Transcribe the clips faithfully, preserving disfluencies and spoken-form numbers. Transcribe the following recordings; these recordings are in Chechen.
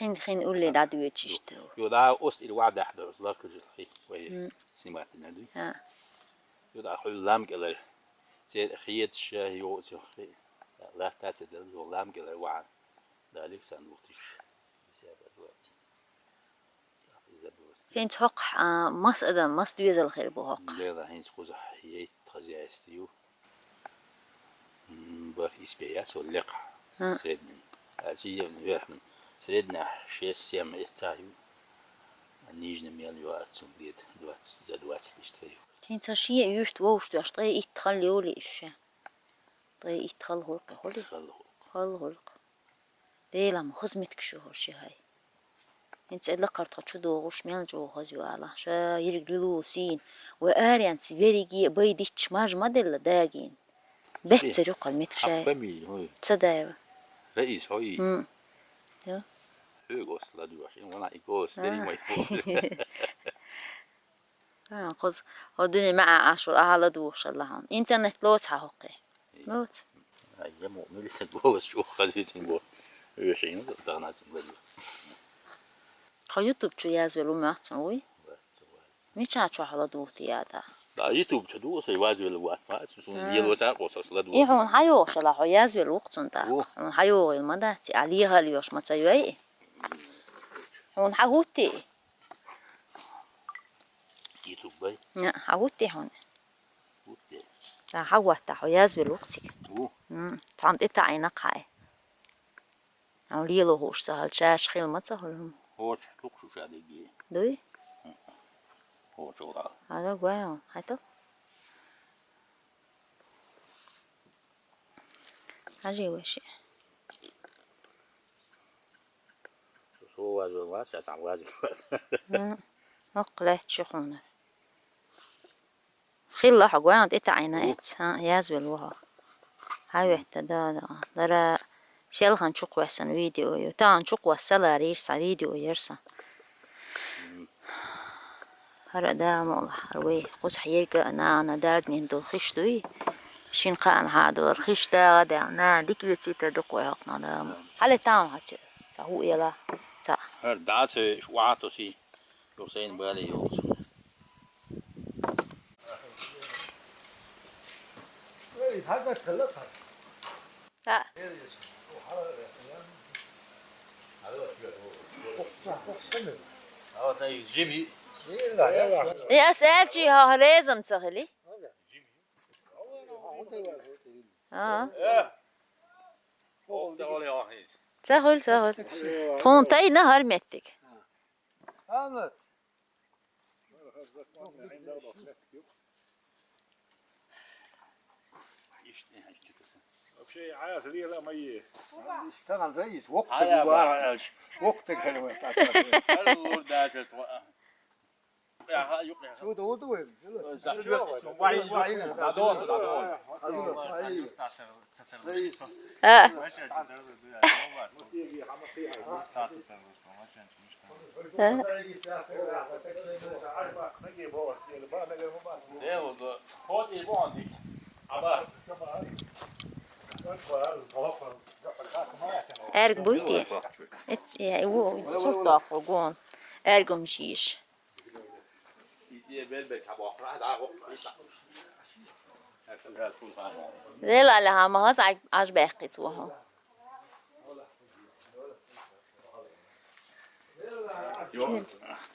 Хин, хин улле дӀадоьдуш иштта. Ю, да, ос ил ваӀ дахьа дара, ос лакхача хи, вай, снимать дина дуй. ХӀа. Ю, да, хуьлу лам кӀелара. Церан хеташ, ю, цу хи, латта ца делла, ю, лам кӀелара ваӀа. Да, Александр Лукич. ХӀинца хӀокху, а, мас адам, мас доьзал хир бу хӀокху? Дела, хӀинца кхузахь ейт хозяйство ю. М, барх исбе яц вала лекха. Средний. А, чи, верхний. Средний шесть-семь эццахь ю. А нижний мел ю, аццул где-то двадцать, за двадцать иштта ю. ХӀинца шен юьрт вовшах дош, ткъе итт хала йолий уьш ша? Ткъе итт хала гӀуллакх хуьлий? Хала гӀуллакх. Хала гӀуллакх. Делахь ма хаза меттигаш ю хӀорш хӀай. ХӀинца и лакхара тхо чу догӀуш, мел чӀогӀа хаза ю ала. Ша йирг лулу сийна. Вай аренца верриге а байдичча, маж ма делла дагийна. Беццара юккъал меттиг шай. Хьан фамилия хӀой? Цадаева. Раис хӀой? М. Ё. Хьоьга оцу ладугӀуш, ин вана и голос, а, дерриг ма ю. А, кхуза, хӀо дуьне маьӀӀа Ӏаш волу, ахьа ладугӀуш хилла хьуна. Интернет лоцу хьан хӀокхе? Лоцу. Ай, я мо, милица голос чу хазийтина бо. Вешин, тахана цун ладугӀу. Тхо YouTube чу язвелла ву моьтту цунна, вуй? Вац, вац. Мича чохь ладугӀу те яда? Да, YouTube чу ду, сай вазвелла вац, ма, цу суна, а, ело цар къосо ладугӀу. И хьуна хьан йогӀуш хила, хьо язвелла ву-кх цунна тӀаккха? Ву. Хьуна хьан йогӀийла ма дац, а лехал йош ма ца йой? Хьуна хьан хӀуттий? YouTube бай? Ня, хьан хӀуттий хьуна? ХӀуттий. Ца хьан хӀотта, хьо язвелла ву-кх цига? Ву. М, тхьамда тӀе таӀийна-кх хьай. Хьан лело хууш ца хилча, ша хила ма ца хуьлу хӀума. ХӀорш дукха шу ша дегги. Дуй? ХӀорш вала. Хьажа гой хьо, хьайта? Хьажий веши. Со вазвелла вац, аса вазвелла вац. М, хӀокху лаьтташ ю хьуна. Хилла хьо гойн тӀе таӀийна эцца, хӀа, язвелла ву хьо. Хьан ветта, да, да. Дара селхана чу кхоьссина видео ю. Тахана чу кхосса ларийра сан видео яра сан. ХӀара а Дала мукъ лахь, хӀара вай кхузахь ерга а нана дарданин долу хиш дуй. Шина кхаана хьан долу хиш дагӀа а даьлла, нана дика оьцийта дукха вай хӀокхунах Дала мукъ. Хьале тахана хьан чу, ца хӀу ела, ца. ХӀара дӀа ца веш, охьа тосий. Хусейн бале йолчу. ХӀа. И ас аьлчи хьо реза ца хили? А. Ца хуьлу, ца хуьлу. Тхуна тайна хӀара меттиг. Вообще, Ӏаса лела ма е. Стаган раис, вокху таг бара аьлча, вокху таг хьалаве тӀаса. Чу ду, ду вай. Раис. А. Эрг буй те? Эц, я, и во, суртах гон. Эргум шиш. Лела ле хьан ма хаза Ӏаж баьккхи цо хьо. Йо,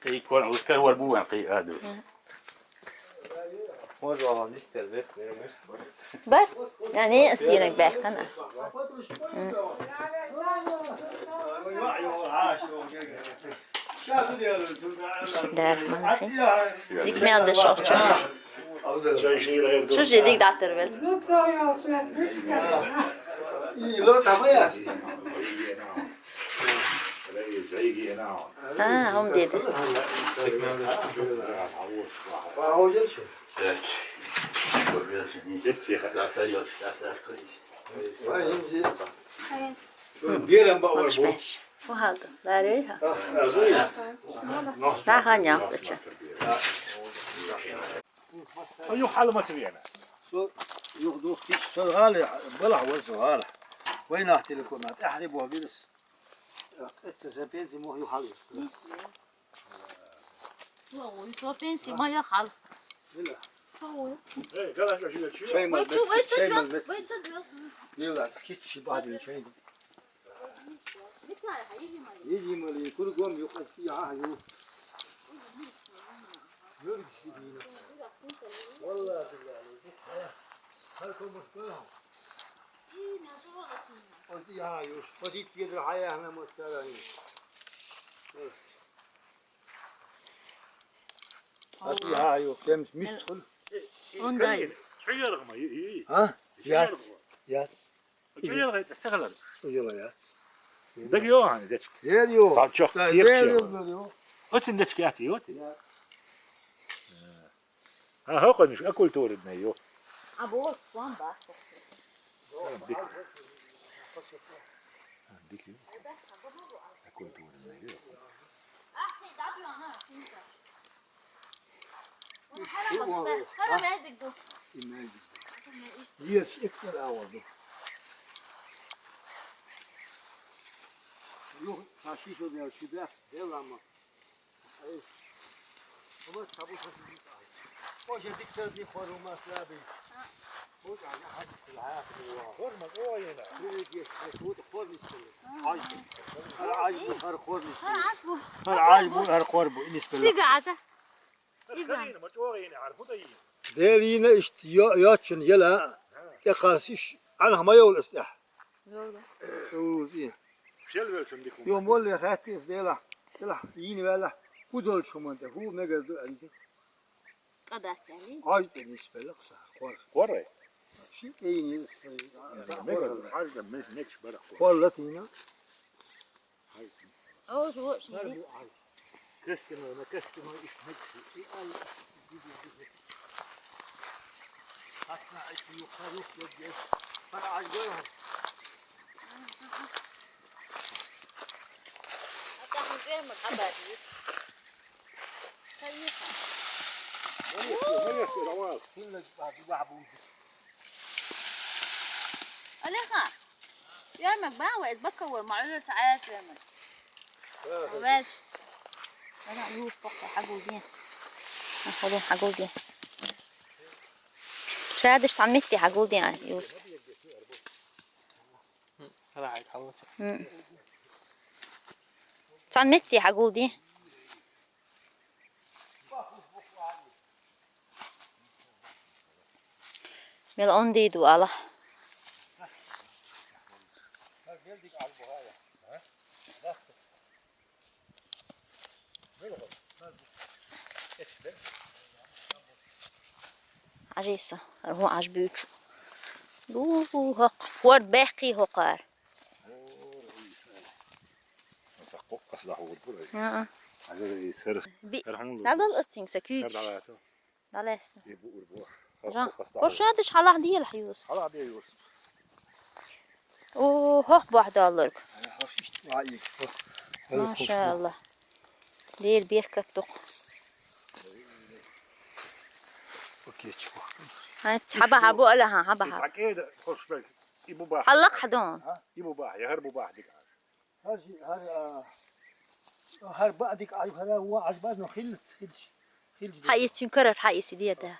кхий кор, ускар вар бу ван кхий аду. Може, вала нистер вех, вех. Бар? Я не стирек бехкана. Бисмиллахир-рахманир-рахим. Дик мел деш охча. Шу же дик датар вел. Зуцо йолча. А, хум деда. Берем баъвар бу. Беш. Фу хьалда? Ларей хьа? Даха нялцача. Юха хьала ма ца вена. Со юха дух тиш, со гӀала, балахь ваза гӀала. Вайнах телекомат, ахьри бохбирас. Эццо пенсия мо юхьал. Ой, со пенсия ма яхьал. Ила. Ой. Эй, галашка жига чи? Чай ма, Ой, чу, ой, чу, чай ма, ой, чу, ой. Ила, кис чи бадин чай. Мичай, ха, иди ма. Иди ма ли, кругом юхьал, я ю. Юргиш дина. Валлахи биллахи. Хар комуш кой. И на то ласина. Ой, я ю. Позит ведра хая на мостарани. Ати хаю, кемс мистхул. Ондай. Чайаргма, и, и. А? Яц. Яц. Чайаргма, это сахалар. Уйла яц. Даг йохан, дечк. Ер ю. Там чё, Да, тихо. Ер ю, ю. Оцин дечк яти, вот. Я. А, хокониш, а культурный, ё. А вот, слон баста. Дик. Дик. А культурный, ё. А, хей, да, бю, ана, синка. Хара мас, хара мас, дик ду. Имеди. Ер, икмер аваду. Ю, саши шо дел, шо дел, дел ама. Ай. Ама табу табу. О, же дик сер ди хору мас лаби. О, же, я, хати, я, я, я. Форма, ой, на. Привет, я, я, вот форма сел. Ай. Ай, ай, бу хар форма сел. Хара аш бу. Хар ай, бу хар форма, инис пела. Шига аша. Карина, ма чё, ина, арфу да, ина. Дел ина ишт ё, ёчун ела. Те карсиш. Ан хама ёл эстя. Ёлда. Узи. Шел вел чё, дикум. Ё, молле хатис дела. Дела, ин вела. Худол чуман де, ху мегер ду анди. Кадак яли. Ай, те нис пела кса. Хор. Коры. Ши эйни. Мегер, ай да, мес, некш бара. Хор латина. О, жо, ши. Кестима, на кестима иш мекси. И ай, диди, диди. Хатна иш юха юх легге. Хар ай гор. Ата хузер ма хабар. Сайиха. Молодец, молодец, давай. Сильно бабу, бабу. Алиха. Ярмак бава, из бакова, ма улир саат ярмак. Веш. Ана юс бакова, хагулдин. Хагулдин, хагулдин. Шадыш сам метти хагулдин, юс. Ара хай халвати. Цан метти хагулдин. Мел он дейду ала. Ажеса, аргу аж бүүч. Дуу хок, хор бэхи хокар. Сахо, асла хор бура. Аа. Ага, сэр. Би Сэр хамулу. Надал отсин Сэр сакүүч. далаата. Далес. И бу урбу. Жа. Хошадыш халах дийл хьюз. Хала де юс. О, хох бах далларг. Хош ишт ваик. Машалла. Дил беркат тук. Окей, чего. Хай хаба хабу ала ха хаба ха. Такеда хош бек. И бу бах. Халлак хадон. И бу бах. Я хар бу бах дик. Хар ши, хар, а, хар бадик ай хара ва ажбаз но хилц, хилч. Хилч. Хай чин карар хай сидия да.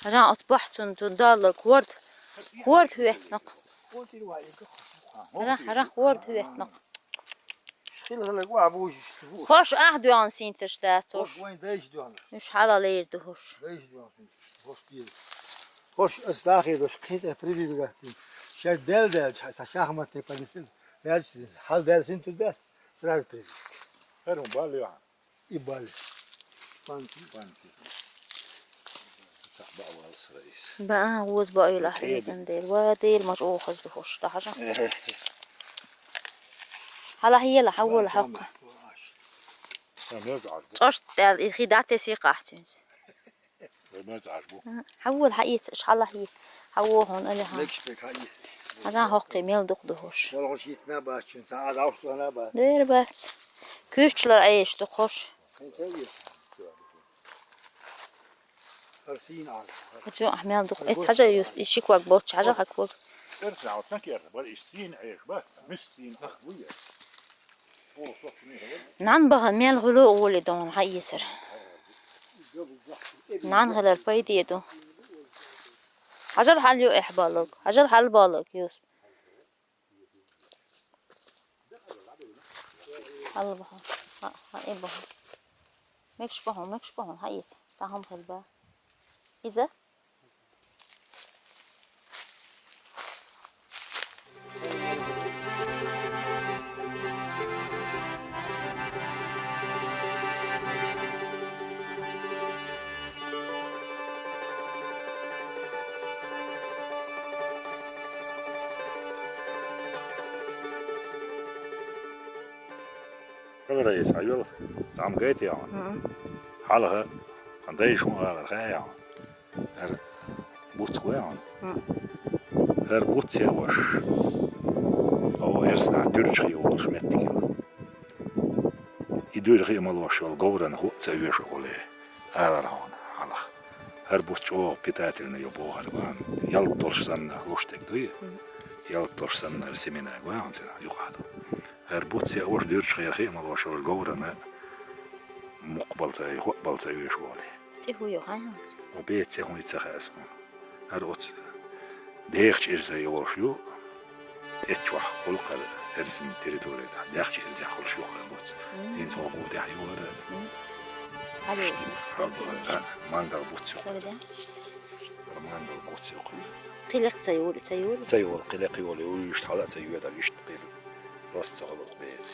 Ра от бахцун тун даллар кварт. Кварт хветнак. Квартир ва ик. Ра ра кварт хветнак. Хил хилак ва буж. Хош ах дуан синтер штат. Хош вайн дайш дуан. Уш хала лейр ду хош. Дайш дуан. Хош пил. Хош астахи дош кит прививга. Ша дел дел, са шахматный повесил. Дальше хал дальше туда. Сразу прививка. Хар бу бал я. И бал. Панти. Панти. Так бал сраис. Ба уз ба ила хизен дел. Ва дел маж о хаз ду хош да хажа. Хала хиела хавла хак. Самез арбу. Цошт дел и хидате си кахчинс. Самез арбу. Хавла хаит иш хала хи. Хаво хон али ха. Мекшпек хаис. Хажа хокки мел дук ду хош. Валгъу шитна бачун, саа давшуна ба. Дер ба. Күрчлер айш ду хош. Хенчеви. Хачу ахмял дух. Э, цхьажа юс, иши квак боч, цхьажа хаквак. Нан баха мел гулу ули дон, ха, есер. Нан гелер пайди еду. Хажал хал ю, эх, балок. Хажал хал балок юс. Алла баха. Ха, ха, э, баха. Мекш баха, мекш баха, ха, ес. Тахам хелба. Иза? Хьалара эс хьайола, зам гайта яун. Мгм. Хьалха, хан дайшун алар хай яун. Эр буц гой яун. Мгм. Эр буц я ваш. О, эрсна дюрчхи волш меттик. И дюрхи малош йол говран хуца веш оле. Алар хьона, хьалха. Хьар буц чӀогӀа питательный ю бохар ван. Ялт долш санна хӀуштег дуй? Мгм. Ялт долш санна хьар семена ван цена юхаду. Хьар буц я ош дирч хьар хи малош ош говрана мукъ балца, хӀоъ балца веш воли. ЦӀи хӀу ю, хьан? О бе цӀи хӀуй ца хасун. Хьар оц дехч ирса йолш ю. Эчвах хулкъар эрсин территория да. Дехч ирса хулш ю хьар буц. Мгм. Ин цо бу дехь ю хьар. Мгм. Алло. Мангал буц ю. Сорда. Мангал буц ю. Къилих ца юр, ца юр. Ца юр, къилих юр, уйш хьала ца юр, дар ишт къил. Рос ца хулук бец.